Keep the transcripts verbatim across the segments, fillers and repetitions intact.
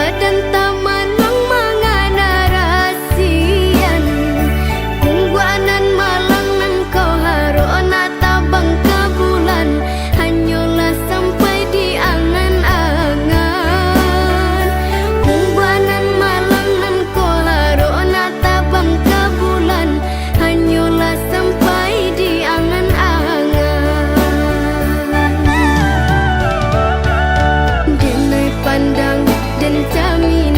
Dan tamanuang mangana rasian. Umbuanan malang nan ko harok nak tabang ka bulan, hanyolah sampai di angan-angan. Umbuanan malang nan ko harok nak tabang ka bulan, hanyolah sampai di angan-angan. Denai pandang den camin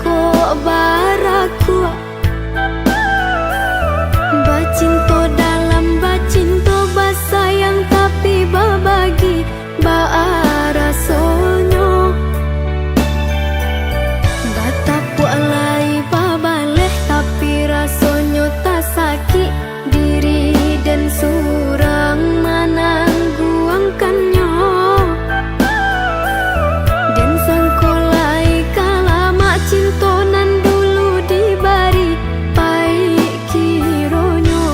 Kok barakuak. Bacinto dalam bacinto, basayang tapi babagi baa rasonyo. Batapuak lai babaleh, tapi rasonyo tasakik. Diri den surang manangguangkannyo. Den sangko lai ka lamak cinto nan dulu dibari, paik kironyo.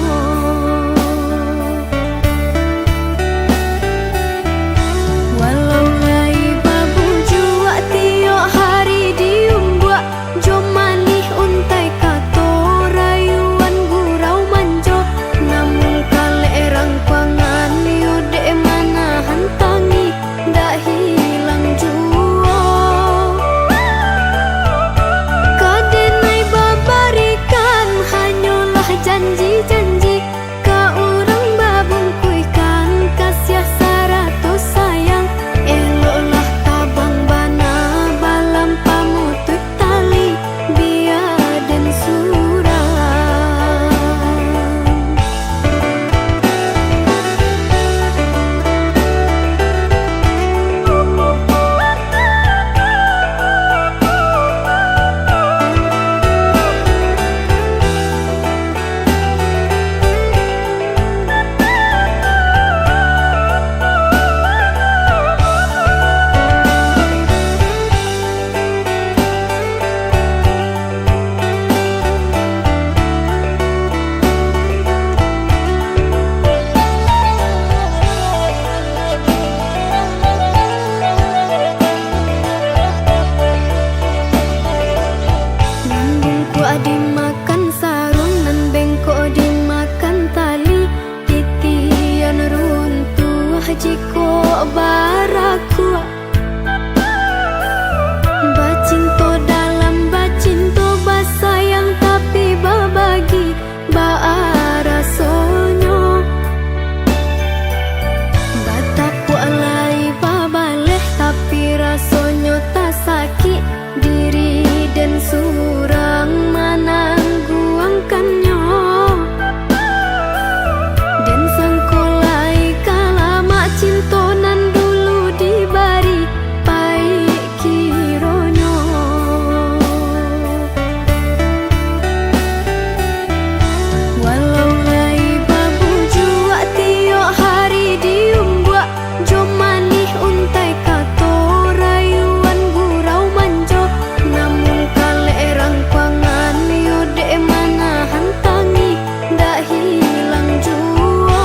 Walau lai babujuak tiok hari diumbuak, jo manih untai kato rayuan gurau manjo, namun kalek rangkuangan yo dek manahan tangih, dak hilang juo. Ka denai babarikan hanyolah janji-janji, ka urang babungkuihkan kasiah sarato sayang. Eloklah tabang bana balam pamutuih tali, bia den surang. Nan bungkuak dimakan saruang, nan bengkok dimakan tali, titian runtuah jikok barakuak. Bacinto dalam bacinto, basayang tapi babagi baa rasonyo. Batapuak lai babaleh, tapi rasonyo tasakik. Diri den surang manangguangkannyo. Den sangko lai ka lamak cinto nan dulu dibari, paik kironyo. Walau lai babujuak tiok hari diumbuak, jo manih untai kato rayuan gurau manjo, namun kalek rangkuangan yo dek manahan tangih, dak hilang juo.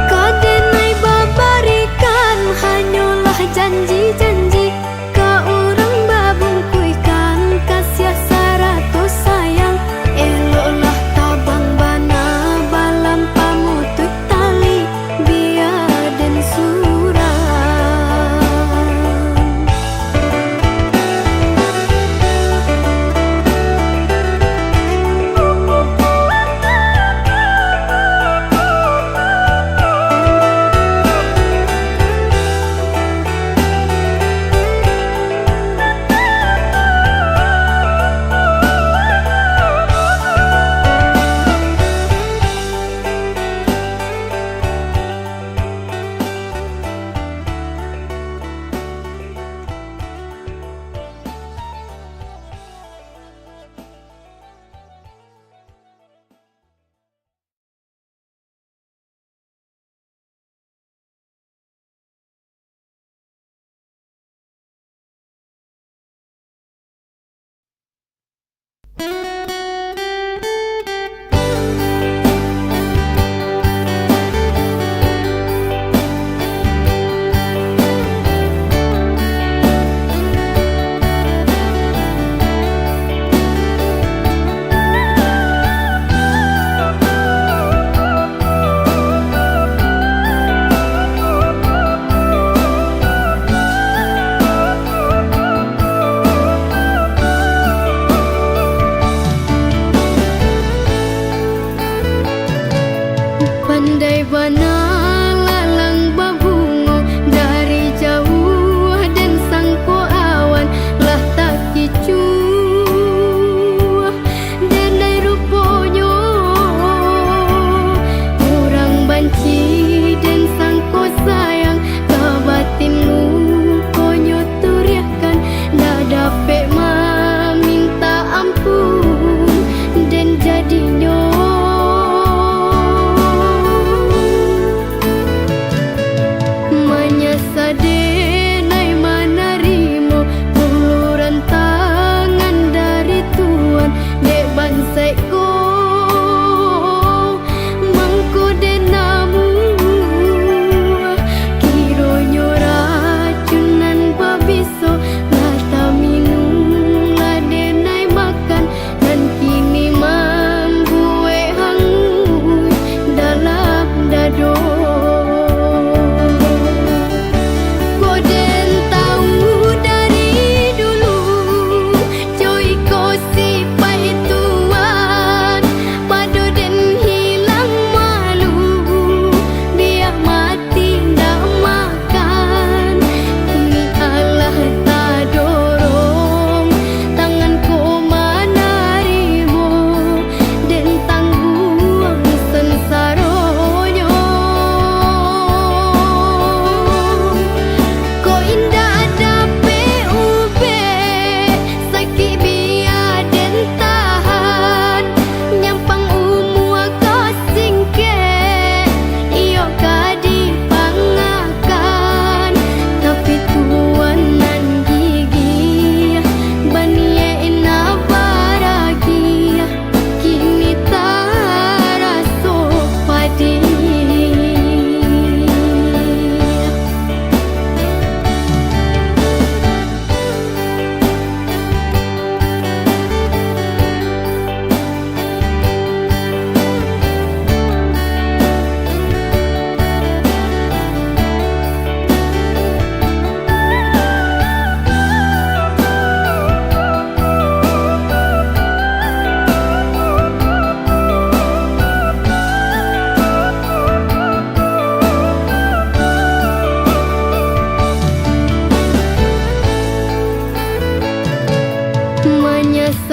Ka denai babarikan hanyolah janji-janji, ka urang babungkuihkan kasiah sarato sayang. Eloklah tabang bana balam pamutuih tali, bia den surang. Pandai bana lalang babungo, dari jauah den sangko awan,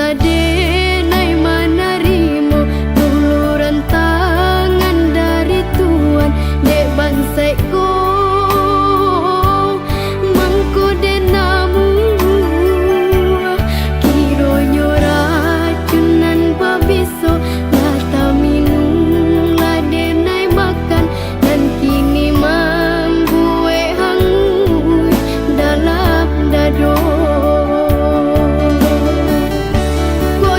Denai manarimo tuluran tangan dari Tuhan, dek bansaik ko mangko den namuah. Kironyo racun nan babiso lah taminum, lah denai makan, nan kini mambuek hanguik dalam dado. Ko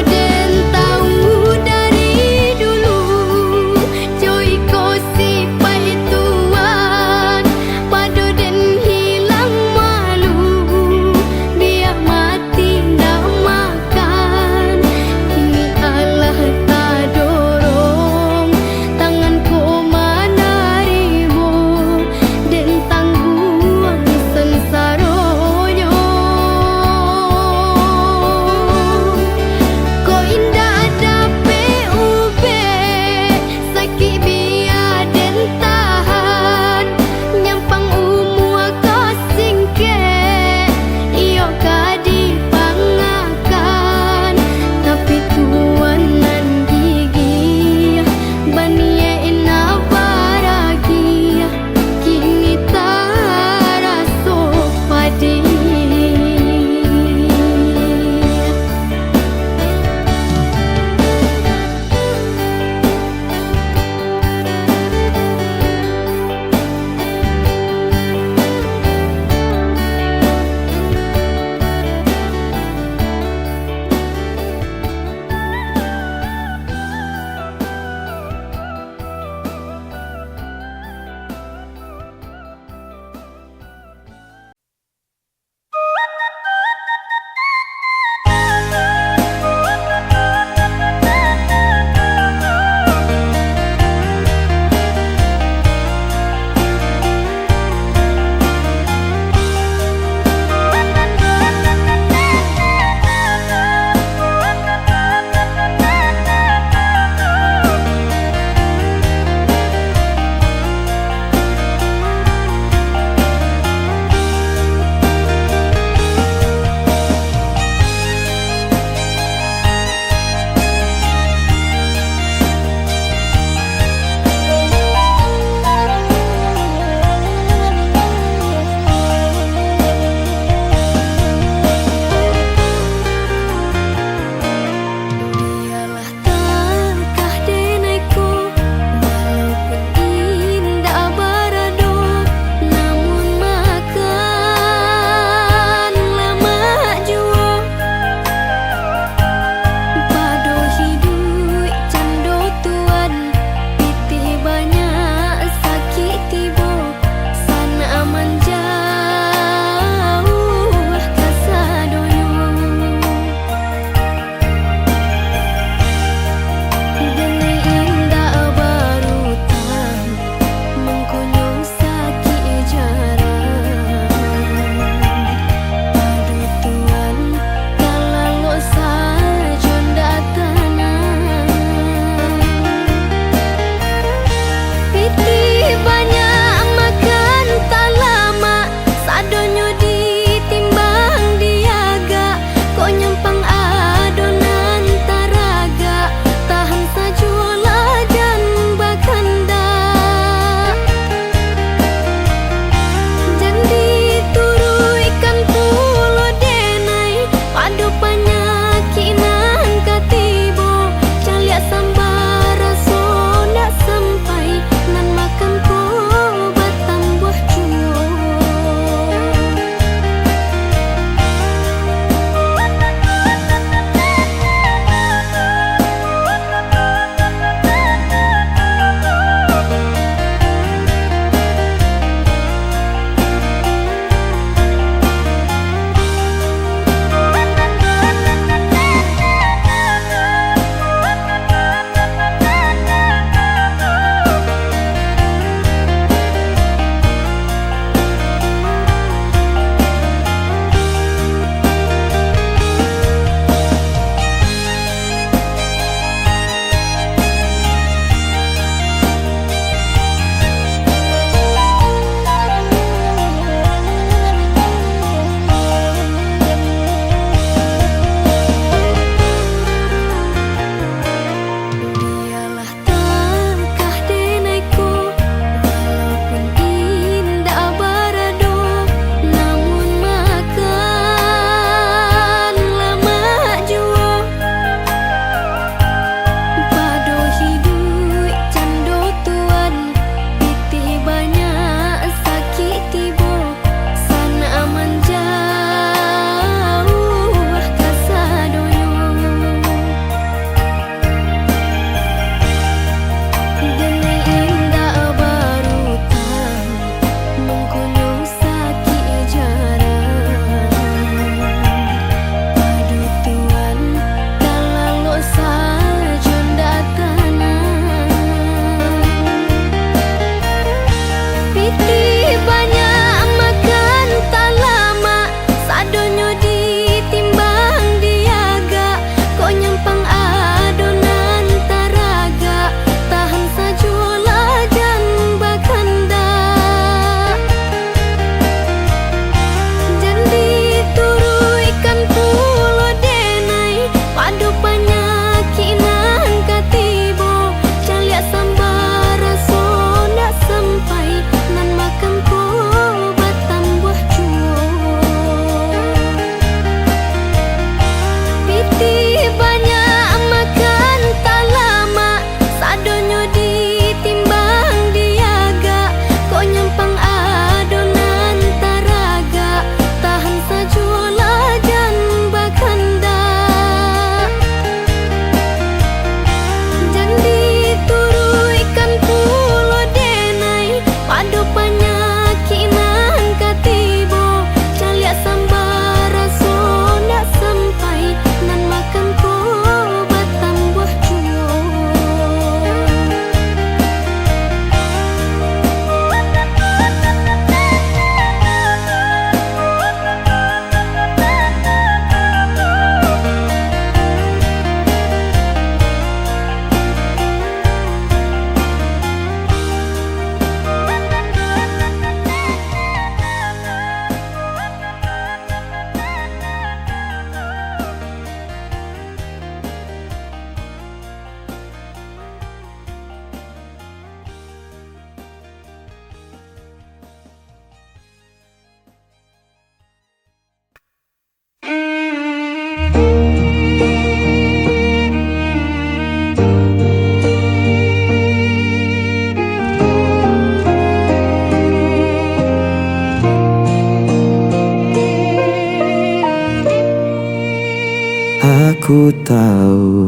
Aku tahu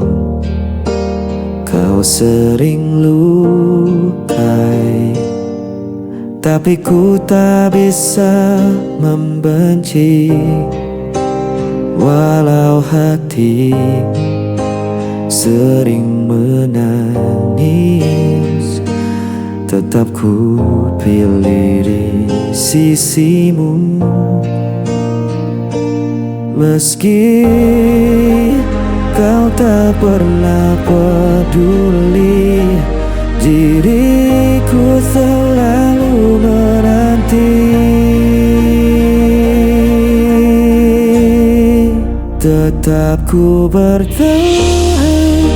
kau sering lukai, tapi ku tak bisa membenci. Walau hati sering menangis, tetap ku pilih di sisimu. Meski kau tak pernah peduli, diriku selalu menanti. Tetap ku bertahan,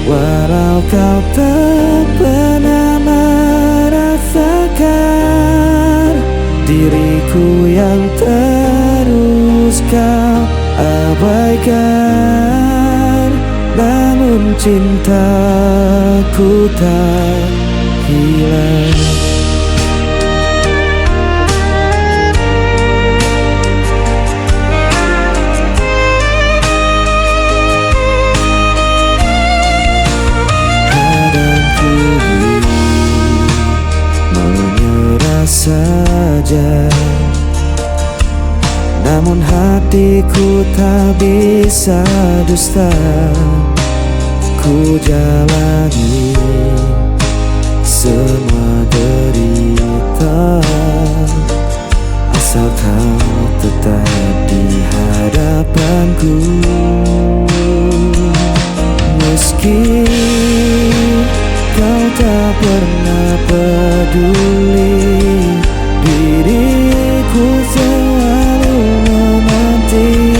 walau kau tak pernah merasakan. Diriku yang terus kau abaikan, namun cintaku tak hilang. Kadang ku menyerah saja, namun hatiku tak bisa dusta. Ku jalani semua derita, asal kau tetap di hadapanku. Meski kau tak pernah peduli, diriku selalu menanti.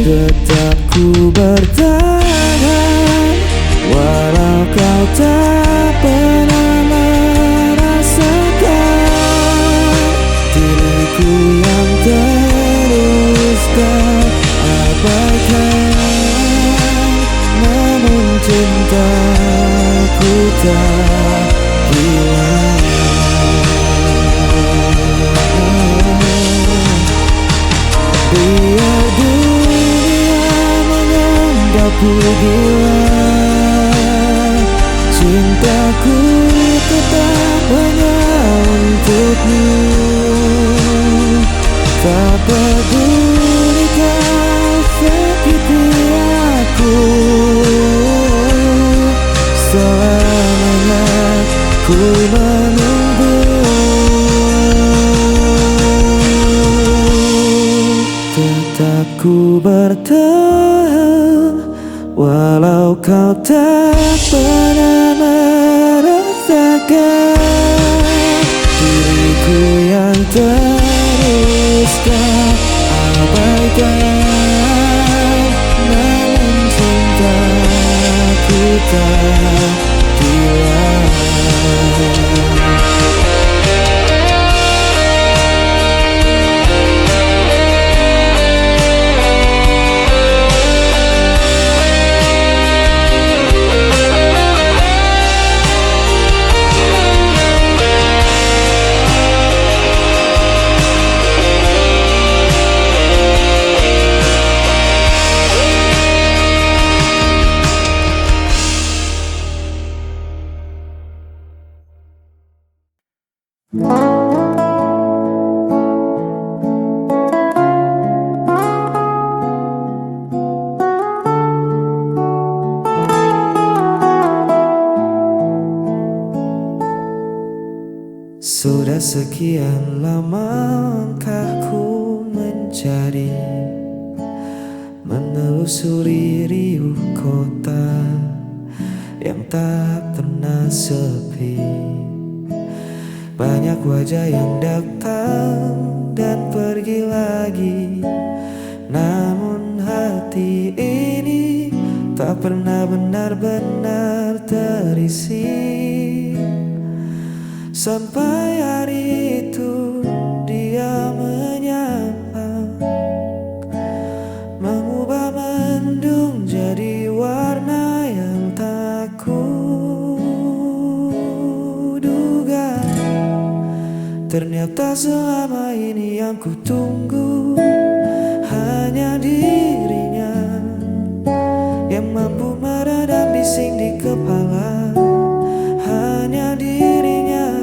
Tetap ku bertahan, walau kau tak pernah merasakan. Diriku yang terus kau abaikan, namun cintaku tak hilang. Biar dunia menganggapku gila, cintaku tetap hanya untukmu. Tak peduli kau sakiti aku, selamanya ku menunggu. Tetap ku bertahan, walau kau tak pernah merasakan. Diriku yang terus kau abaikan, namun cintaku tak hilang. Sudah sekian lama langkahku mencari, menelusuri riuh kota yang tak pernah sepi. Banyak wajah yang datang dan pergi lagi, namun hati ini tak pernah benar-benar terisi. Sampai hari itu dia menyapa, mengubah mendung jadi warna yang tak kuduga. Ternyata Ternyata selama ini yang ku tunggu hanya dirinya, yang mampu meredam bising di kepala. Hanya dirinya,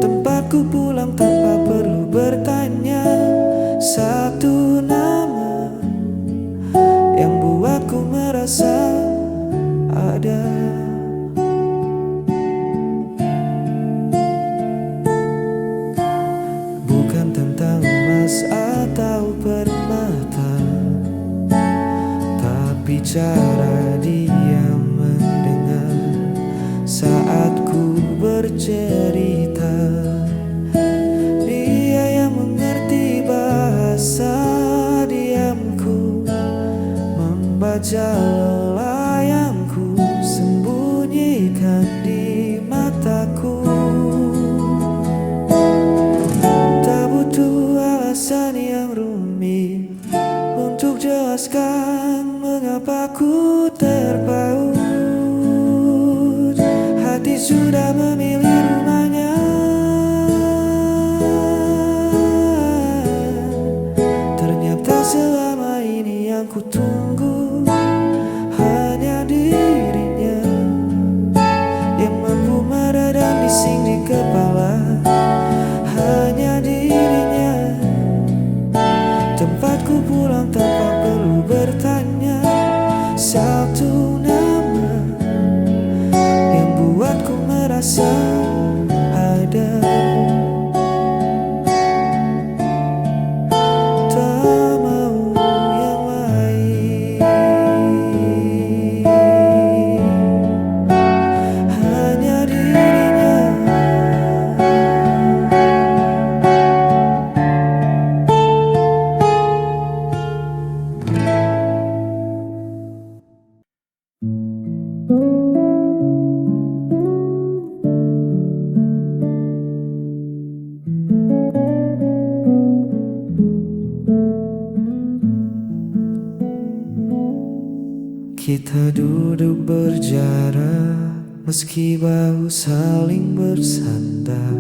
tempatku pulang tanpa perlu bertanya. Satu nama yang buatku merasa ada. Bukan tentang emas atau permata, tapi cara dia mendengar saat ku bercerita. Dia yang mengerti bahasa diamku, membaca lelah yang ku sembunyikan di mataku. Tak butuh alasan yang rumit untuk jelaskan mengapa ku terpaut. Hati sudah memilih rumahnya. Ternyata selama ini yang ku tunggu hanya dirinya, yang mampu meredam bising di kepala. Hanya dirinya, tempatku pulang tanpa perlu bertanya. Satu nama yang buatku merasa ada. Tak mau yang lain, hanya dirinya. Kita duduk berjarak, meski bahu saling bersandar.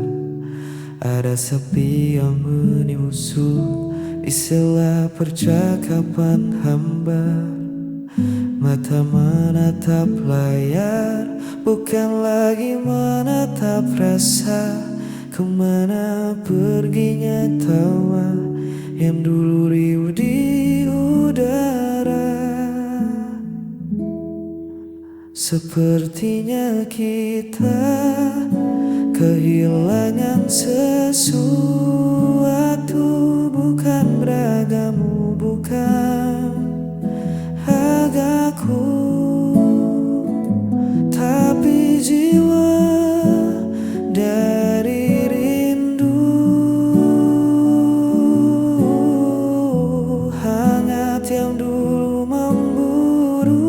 Ada sepi yang menyusup di sela percakapan hambar. Mata menatap layar, bukan lagi menatap rasa. Kemana perginya tawa yang dulu riuh di udara? Sepertinya kita kehilangan sesuatu, bukan ragamu, bukan ragaku, tapi jiwa dari rindu hangat yang dulu memburu,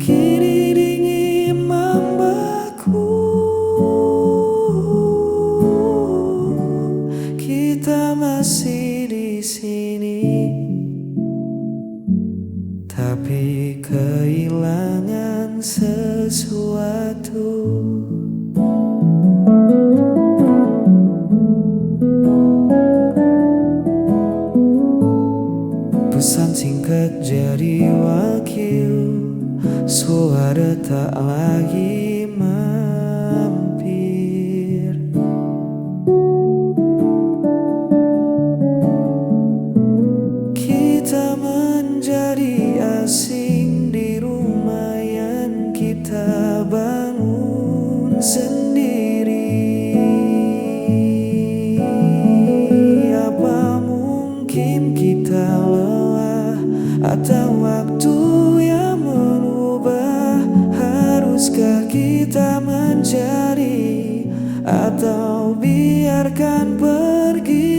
kini dingin membeku. Kita masih di sini, tapi kehilangan sesuatu. Pesan singkat jadi wakil, suara tak lagi mampir. Kita menjadi asing di rumah yang kita bangun sendiri. Apa mungkin kita lelah atau waktu yang mengubah? Haruskah kita mencari atau biarkan pergi?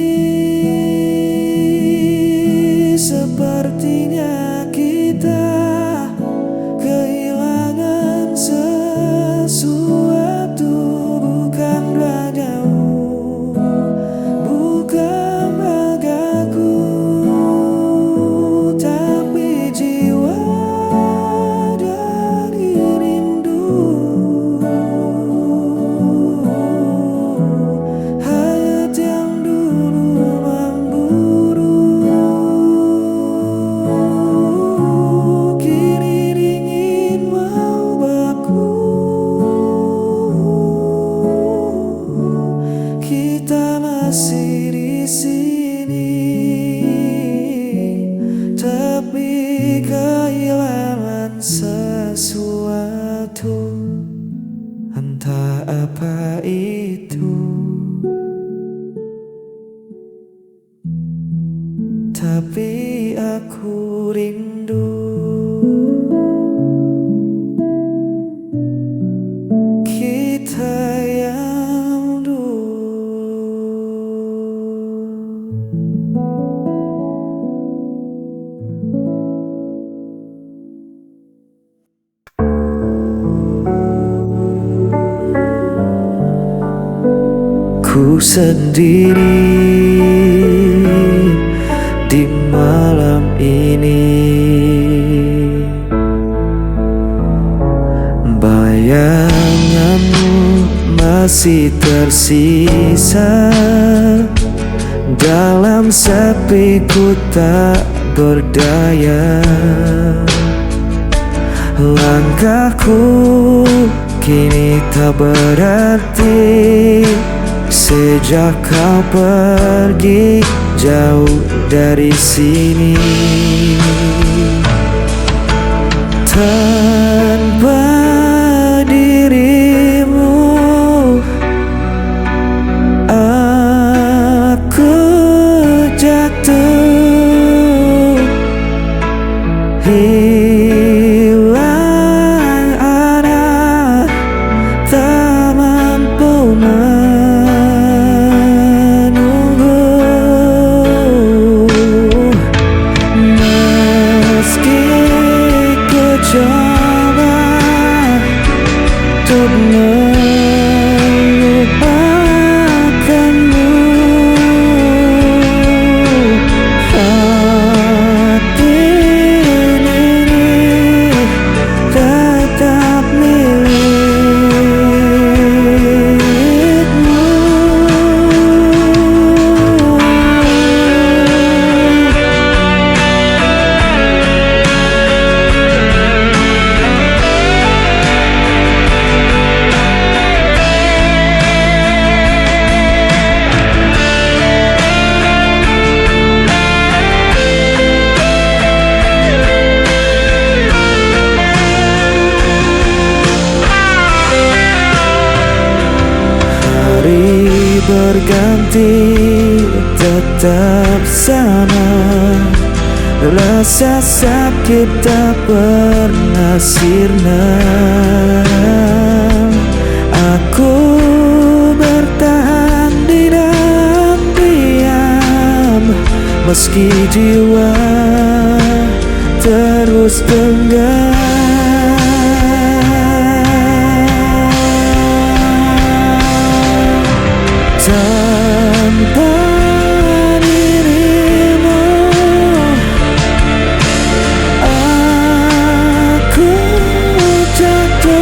Sepertinya kita kehilangan sesuatu, bukan ragamu, bukan ragaku, tapi jiwa dari rindu. Masih di sini, tapi kehilangan sesuatu, entah apa itu. Tapi aku rindu kita yang dulu. Ku sendiri di malam ini. Bayanganmu masih tersisa dalam sepi ku tak berdaya. Langkahku kini tak berarti sejak kau pergi jauh dari sini. Tanpa dirimu, aku jatuh, hilang arah, tak mampu menunggu. Meski ku coba untuk melupakanmu, hati ini tetap milikmu. Hari berganti tetap sama, rasa sakit tak pernah sirna. Aku bertahan di dalam diam, meski jiwa terus tenggang. Tanpa dirimu, aku jatuh,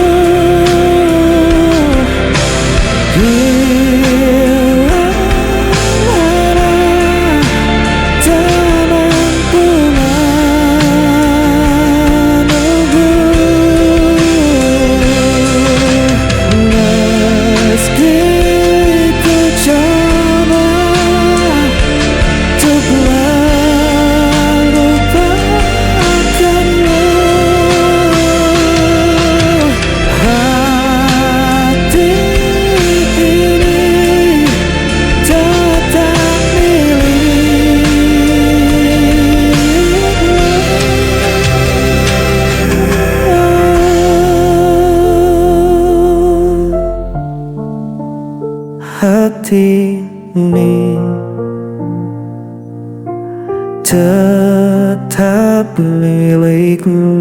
hilang arah, tak mampu menunggu. Meski ku coba untuk melupakanmu, hati ini tetap milikmu. Hati ini tetap milikmu.